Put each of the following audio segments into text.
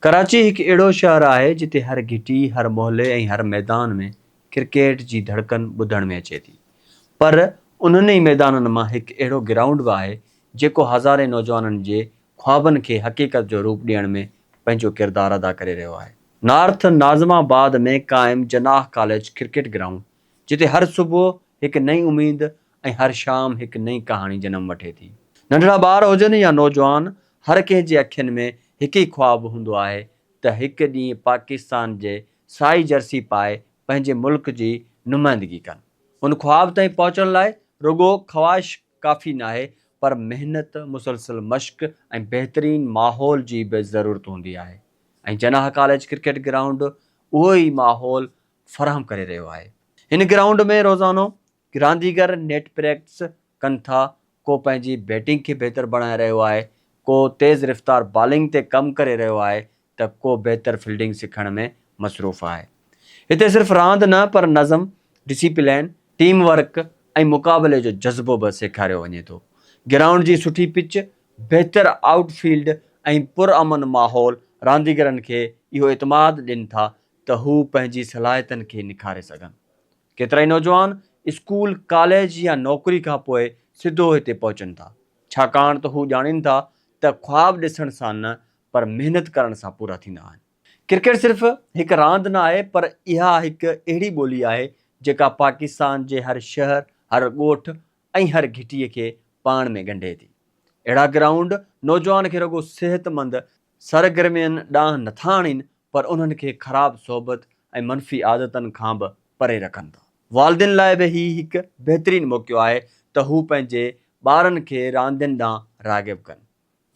ڪراچي هڪ اهڙو شهر آهي جتي هر گهٽي، هر محلي ۽ هر ميدان ۾ ڪرڪيٽ جي ڌڙڪن ٻڌڻ ۾ اچي ٿي. پر انهن ئي ميدانن مان هڪ اهڙو گرائونڊ به آهي جيڪو هزارين نوجوانن جي خوابن کي حقيقت جو روپ ڏيڻ ۾ پنهنجو ڪردار ادا ڪري رهيو آهي. نارٿ ناظم آباد ۾ قائم جناح ڪاليج ڪرڪيٽ گرائونڊ جتي هر صبح هڪ نئين اميد ۽ هر شام هڪ نئين ڪهاڻي جنم وٺي ٿي. ننڍڙا ٻار هجن يا نوجوان هر ڪنهن جي اکين ۾ هڪ ئي خواب هوندو آهي ته هڪ ڏينهن پاڪستان جي سائي جرسي پائي پنهنجي ملڪ جي نمائندگي ڪن. ان خواب تائين پهچڻ لاء رڳو خواهش ڪافي ناهي پر محنت، مسلسل مشق ۽ بهترين ماحول جي به ضرورت هوندي آهي ۽ جناح ڪاليج ڪرڪيٽ گرائونڊ اهو ئي ماحول فراهم ڪري رهيو آهي. هن گرائونڊ ۾ روزانو رانديگر نيٽ پريڪٽس ڪن ٿا، ڪو پنهنجي بيٽنگ کي بهتر بڻائي رهيو آهي، ڪو تيز رفتار بالنگ تي ڪم ڪري رهيو آهي ته ڪو بهتر فيلڊنگ سکڻ ۾ مصروف آهي. هتي صرف راند نه پر نظم، ڊسيپلين، ٽيم ورڪ ۽ مقابلي جو جذبو به سيکاريو وڃي ٿو. گرائونڊ جي سٺي پچ، بهتر آئوٽ فيلڊ ۽ پرامن ماحول رانديگرن کي اهو اعتماد ڏين ٿا ته هو پنهنجي صلاحيتن کي نکاري سگهن. ڪيترائي نوجوان اسڪول، ڪاليج يا نوڪري کان پوء سڌو هتي پهچن ٿا، ڇاڪاڻ ته هو ڄاڻين ٿا ته خواب ڏسڻ سان نه پر محنت ڪرڻ سان پورا ٿيندا آهن. ڪرڪيٽ صرف هڪ راند نه آهي پر اها هڪ اهڙي ٻولي آهي جيڪا پاڪستان جي هر شهر، هر ڳوٺ ۽ هر گهٽيء کي پاڻ ۾ ڳنڍي ٿي. اهڙا گرائونڊ نوجوان کي رڳو صحتمند سرگرمين ڏانهن نٿا آڻين پر انهن کي خراب صحبت ۽ منفي عادتن کان به پري رکن ٿا. والدين لاء به هي هڪ بهترين موقعو آهي ته هو پنهنجي ٻارن کي راندين ڏانهن راغب ڪن،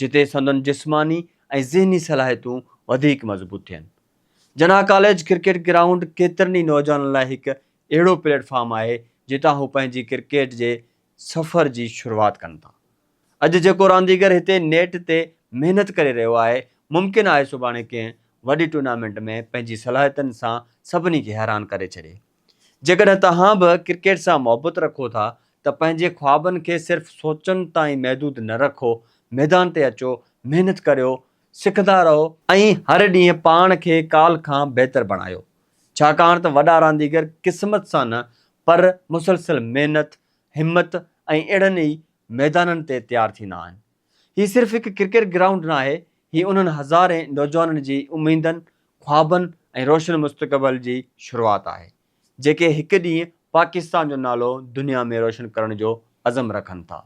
جتي سندن جسماني ۽ ذهني صلاحيتون وڌيڪ مضبوط ٿين. جناح ڪاليج ڪرڪيٽ گرائونڊ ڪيترن ئي نوجوانن لاء هڪ اهڙو پليٽ فارم آهي، جتان هو پنهنجي ڪرڪيٽ جي سفر جي شروعات ڪن ٿا. اڄ جيڪو رانديگر هتي نيٽ تي محنت ڪري رهيو آهي، ممڪن آهي سڀاڻي ڪنهن وڏي ٽورنامينٽ ۾ پنهنجي صلاحيتن سان سڀني کي حيران ڪري ڇڏي. جيڪڏهن توهان به ڪرڪيٽ سان محبت رکو ٿا ته پنهنجي خوابن کي صرف سوچن تائين محدود نه رکو، ميدان تي اچو، محنت ڪريو، سکندا رهو، ۽ هر ڏينهن پاڻ کي ڪالهه کان بهتر بڻايو، ڇاڪاڻ ته وڏا رانديگر قسمت سان نه پر مسلسل محنت، همت ۽ اهڙن ئي ميدانن تي تيار ٿيندا آهن. هي صرف هڪ ڪرڪيٽ گرائونڊ ناهي، هي انهن هزارين نوجوانن جي اميدن، خوابن ۽ روشن مستقبل جي شروعات آهي، جيڪي هڪ ڏينهن پاڪستان جو نالو دنيا ۾ روشن ڪرڻ جو عزم رکن ٿا.